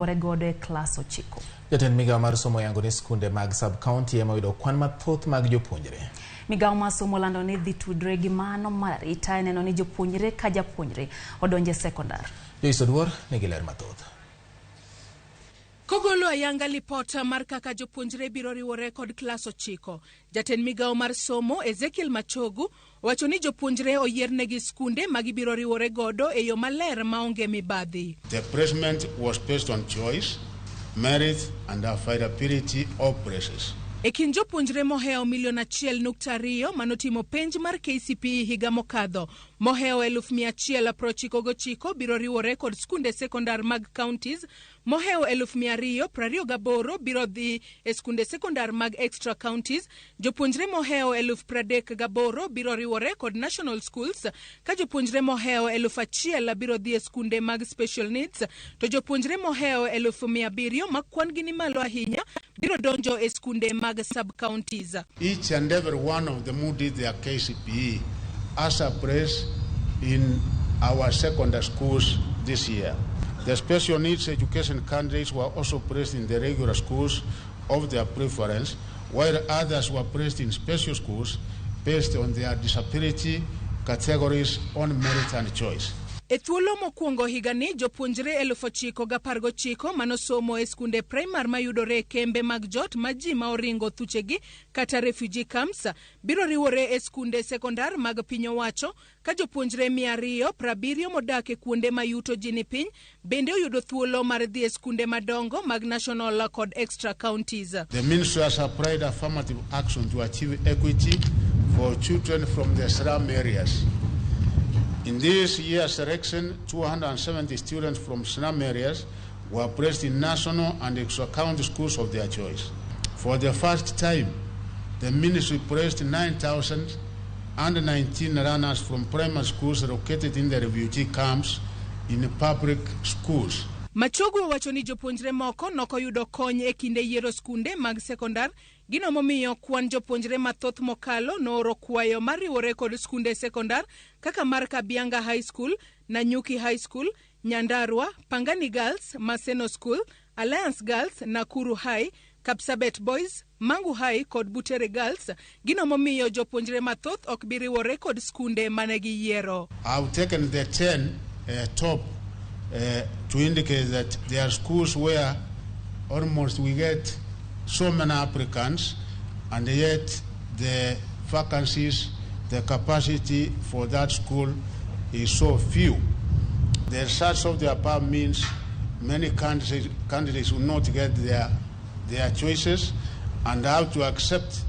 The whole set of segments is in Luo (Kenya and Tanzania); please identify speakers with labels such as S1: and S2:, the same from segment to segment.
S1: Godo e klas 9.
S2: Jatend migao mar somo oyango ni skunde mag sub-county ema oyudo kwan mathoth mag jopuonjre.
S1: Migao mar somo olando ni dhi tudre gi mano mar arita e neno ni jopuonjre ka japuonjre odonjo e sekondar.
S2: Joyce Oduor nigi ler mathoth.
S3: Kogolo ayanga lipot mar kaka jopuonjre biro riwore kod klas 9, jatend migao mar somo Ezekiel Machogu owacho ni jopuonjre oyiernegi skunde ma gibiro riwore godo e yo maler maonge mibadhi.
S4: The placement was based on choice, merit and availability of places.
S3: E kind jopuonjre mohewo milion 1.2 manotimo penj mar KCPE higa mokadho, mohewo 199,000 biro riwore kod skunde sekondar mag counties, mohewo 228,000 biro dhi e skunde sekondar mag extra counties, jopuonjre mohewo 38,000 biro riwore kod national schools, ka jopuonjre mohewo 1,000 biro dhi e skunde mag special needs, to jopuonjre mohewo 700,000 ma kwan gi ni malo ahinya biro donjo e skunde mag sub counties.
S4: Each and every one of them who did their KCPE as a place in our secondary schools this year. The special needs education candidates were also placed in the regular schools of their preference, while others were placed in special schools based on their disability categories on merit and choice.
S3: E thuolo mokwongo higani, jopuonjre 9,019 manosomo e skunde primar mayudore e kembe mag jot ma ji ma oringo thuchegi kata refugee camps biro riwore e skunde sekondar mag piny owacho, ka jopuonjre 270 modak e kuonde ma yuto ji ni piny bende oyudo thuolo mar dhi e skunde madongo mag national kod extra counties.
S4: The ministry has applied affirmative action to achieve equity for children from the slum areas. In this year's selection, 270 students from slum areas were placed in national and extra county schools of their choice. For the first time, the ministry placed 9,019 learners from primary schools located in the refugee camps in public schools.
S3: Machogu owacho ni jopuonjre moko nokoyudo kony e kinde yiero skunde mag sekondar, gino momiyo kwan jopuonjre mathoth mokalo nooro kwayo mar riwore kod skunde sekondar kaka mar Kabianga High School, Nanyuki High School, Nyandarua, Pangani Girls, Maseno School, Alliance Girls, Nakuru High, Kapsabet Boys, Mangu High kod Butere Girls, gino momiyo jopuonjre mathoth ok bi riwore kod skunde mane giyiero.
S4: I've taken the 10 top to indicate that there are schools where almost we get so many applicants, and yet the vacancies, the capacity for that school is so few. The results of the above means many candidates will not get their choices and have to accept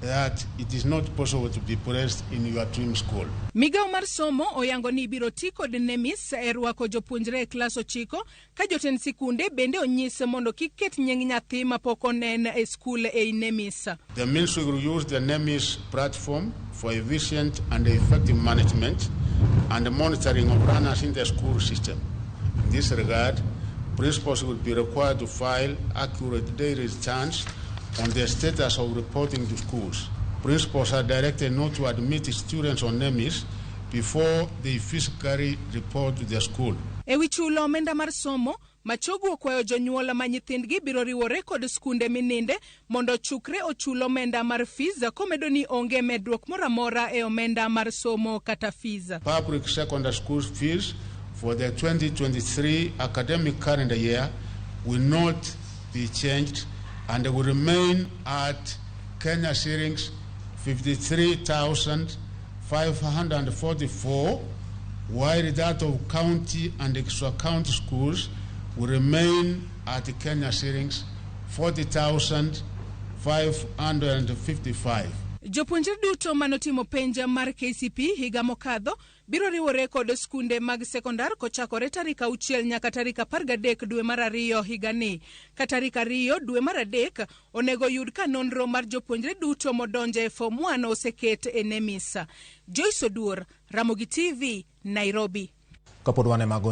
S4: that it is not possible to be placed in your dream school.
S3: Migao mar somo oyango ni ibiro ti kod NEMIS e rwako jopuonjre e klas 9, ka jotend sikunde bende onyis mondo kik ket nying nyathi mapok onen e skul ei NEMIS.
S4: The ministry will use the NEMIS platform for efficient and effective management and monitoring of learners in the school system. In this regard, principals will be required to file accurate daily returns on the status of reporting to schools. Principals are directed not to admit students on NEMIS before they physically report to the school.
S3: E wi chulo omenda mar somo, Machogu okwayo jonyuol ma nyithindgi biro riwore kod skunde mininde mondo ochukre ochul omenda mar fees, komedo ni onge medruok moro amora e omenda mar somo kata fees.
S4: Public secondary school fees for the 2023 academic calendar year will not be changed and will remain at Kenya shillings 53,544, while that of county and extra county schools will remain at Kenya shillings 40,555.
S3: Jopuonjre duto manotimo penj mar KCPE higa mokadho biro riwore kod skunde mag sekondar kochakore tarik 6 nyaka tarik 13 dwe mar 2 higani. Ka tarik 2 dwe mar 3 onego yud ka nonro mar jopuonjre duto modonjo e form 1 oseket e NEMIS. Joyce Oduor, Ramogi TV, Nairobi.
S2: Kapod wan e mago.